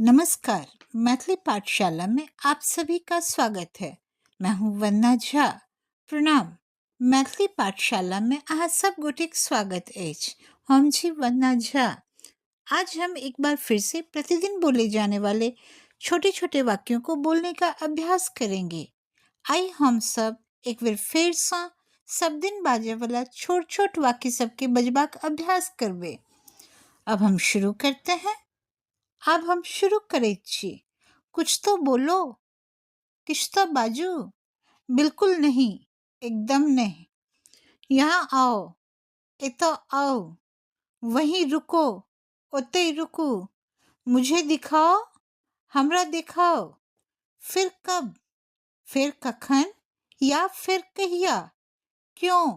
नमस्कार, मैथिली पाठशाला में आप सभी का स्वागत है। मैं हूं वंदना झा। प्रणाम। मैथिली पाठशाला में अहाँ सब गोटेक स्वागत अछि। हम छी वंदना झा। आज हम एक बार फिर से प्रतिदिन बोले जाने वाले छोटे छोटे वाक्यों को बोलने का अभ्यास करेंगे। आइ हम सब एक बेर फेरसँ सब दिन बाजय वाला छोट छोट वाक्य सबके बजबाक अभ्यास करबै। अब हम शुरू करते हैं। आब हम शुरू करैत छी। कुछ तो बोलो। किछु तऽ बाजू। बिल्कुल नहीं, एकदम नहीं। यहाँ आओ, एतऽ आउ। वहीं रुको, ओतहि रुकू। मुझे दिखाओ, हमरा देखाउ। फिर कब, फेर कखन या फेर कहिया। क्यों,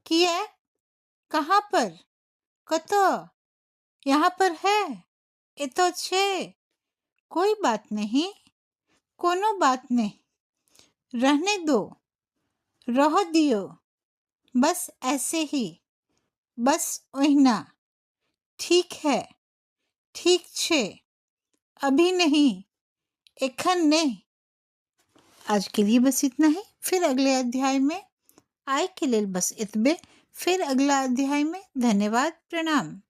किएक। कहाँ पर, कतऽ। यहाँ पर है, एतऽ छै। कोई बात नहीं, कोनो बात नहि। रहने दो, रहऽ दियौ। बस ऐसे ही, बस ओहिना। ठीक है, ठीक छै। अभी नहीं, एखन नहि। आज के लिए बस इतना ही, फिर अगले अध्याय में। आइ के लेल बस एतबे, फिर अगला अध्याय में। धन्यवाद, प्रणाम।